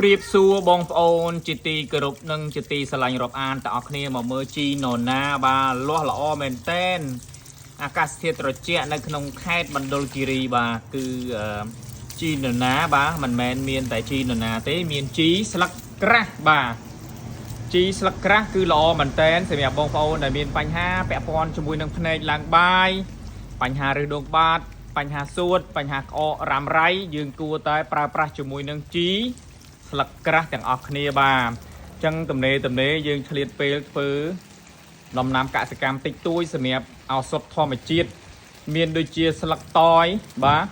រៀបសួរបងប្អូនជាទីគោរពនិងជាទីស្រឡាញ់រាប់អានទាំងអស់គ្នាមកមើលជីណូណាបាទលាស់ល្អមែនតែនអាកាសធាតុត្រជាក់នៅក្នុងខេត្តមណ្ឌលគិរីបាទគឺអឺជីណូណាបាទមិនមែនមានតែជីណូណាទេមានជីស្លឹកក្រាស់បាទជីស្លឹកក្រាស់គឺល្អមែនតែនសម្រាប់បងប្អូនដែលមានបញ្ហាពាក់ព័ន្ធជាមួយនឹងភ្នែកឡើងបាយបញ្ហារឹសដួងបាតបញ្ហាសួតបញ្ហាក្អករ៉ាំរ៉ៃយើងគួរតែប្រើប្រាស់ជាមួយនឹងជី ស្លឹកក្រាស់ទាំងអស់គ្នាបាទអញ្ចឹងទំនេរទំនេរយើងឆ្លៀតពេលធ្វើដំណាំកសិកម្មតិចតួចសម្រាប់ឱសថធម្មជាតិមានដូចជាស្លឹកតយបាទ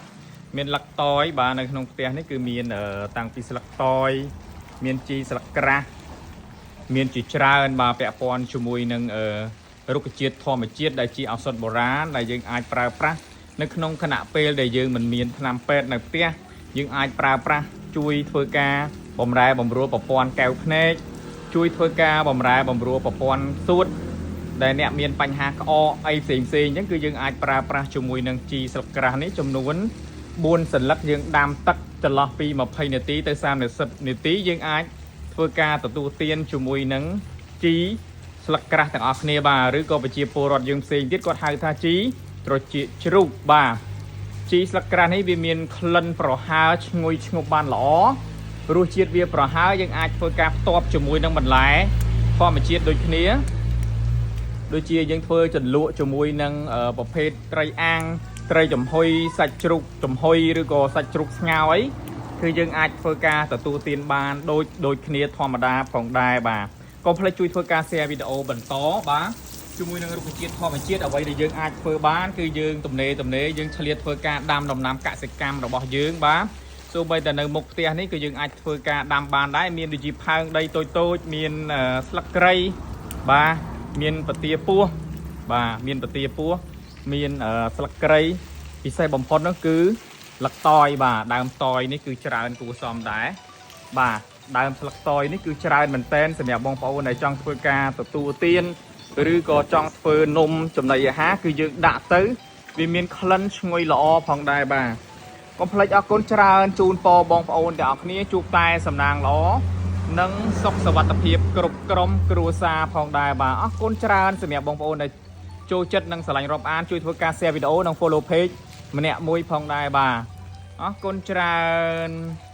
មានស្លឹកតយបាទនៅក្នុងផ្ទះនេះគឺមានតាំងពីស្លឹកតយមានជីស្លឹកក្រាស់មានជាច្រើនបាទពាក់ព័ន្ធជាមួយនឹងរុក្ខជាតិធម្មជាតិដែលជាឱសថបុរាណដែលយើងអាចប្រើប្រាស់នៅក្នុងខណៈពេលដែលយើងមិនមានថ្នាំពេទ្យនៅផ្ទះយើងអាចប្រើប្រាស់ជួយធ្វើការបំរែបំរួលប្រព័ន្ធកែវភ្នែកជួយធ្វើការបំរែបំរួលប្រព័ន្ធសួតដែលអ្នកមានបញ្ហាក្អកអីផ្សេងផ្សេងអញ្ចឹងគឺយើងអាចប្រើប្រាស់ជាមួយនឹងជីស្លឹកក្រាស់នេះចំនួន4សន្លឹកយើងដាំទឹកចន្លោះពី20នាទីទៅ30នាទីយើងអាចធ្វើការទទួលទានជាមួយនឹងជីស្លឹកក្រាស់ទាំងអស់គ្នាបាទឬក៏ប្រជាពលរដ្ឋយើងផ្សេងទៀតគាត់ហៅថាជីត្រចៀកជ្រូកបាទជីស្លឹកក្រាស់នេះវាមានក្លិនប្រហើរឈ្ងុយឈ្ងប់បានល្អរសជាតិវាប្រហើរយើងអាចធ្វើការផ្ទាប់ជាមួយនឹងបន្លែធម្មជាតិដូចគ្នាដូចជាយើងធ្វើចន្លក់ជាមួយនឹងប្រភេទត្រីអាំងត្រីចំហុយសាច់ជ្រូកចំហុយឬក៏សាច់ជ្រូកស្ងោរអីគឺយើងអាចធ្វើការទទួលទានបានដូចដូចគ្នាធម្មតាផងដែរបាទកុំភ្លេចជួយធ្វើការ share វីដេអូបន្តបាទជាមួយនឹងរុក្ខជាតិធម្មជាតិអ្វីដែលយើងអាចធ្វើបានគឺយើងទំនេរទំនេរយើងឆ្លៀតធ្វើការដាំដំណាំកសិកម្មរបស់យើងបាទសូម្បីតែនៅមុខផ្ទះនេះគឺយើងអាចធ្វើការដាំបានដែរមានដូចជាផើងដីតូចតូចៗមានស្លឹកគ្រៃបាទមានពទាពោះបាទមានពទាពោះមានស្លឹកគ្រៃពិសេសបំផុតនោះគឺស្លឹកតយបាទដើមតយនេះគឺច្រើនគួរសមដែរបាទដើមស្លឹកតយនេះគឺច្រើនមែនតែនសម្រាប់បងប្អូនដែលចង់ធ្វើការទទួលទានឬក៏ចង់ធ្វើនំចំណីអាហារគឺយើងដាក់ទៅវាមានក្លិនឈ្ងុយល្អផងដែរបាទកុំភ្លេចអរគុណច្រើនជូនពរបងប្អូនទាំងអស់គ្នាជួបតែសំណាងល្អនិងសុខសុវត្ថិភាពគ្រប់ក្រុមគ្រួសារផងដែរបាទអរគុណច្រើនសម្រាប់បងប្អូនដែលចូលចិត្តនិងស្រឡាញ់រាប់អានជួយធ្វើការ share វីដេអូនិង follow page ម្នាក់មួយផងដែរបាទអរគុណច្រើន។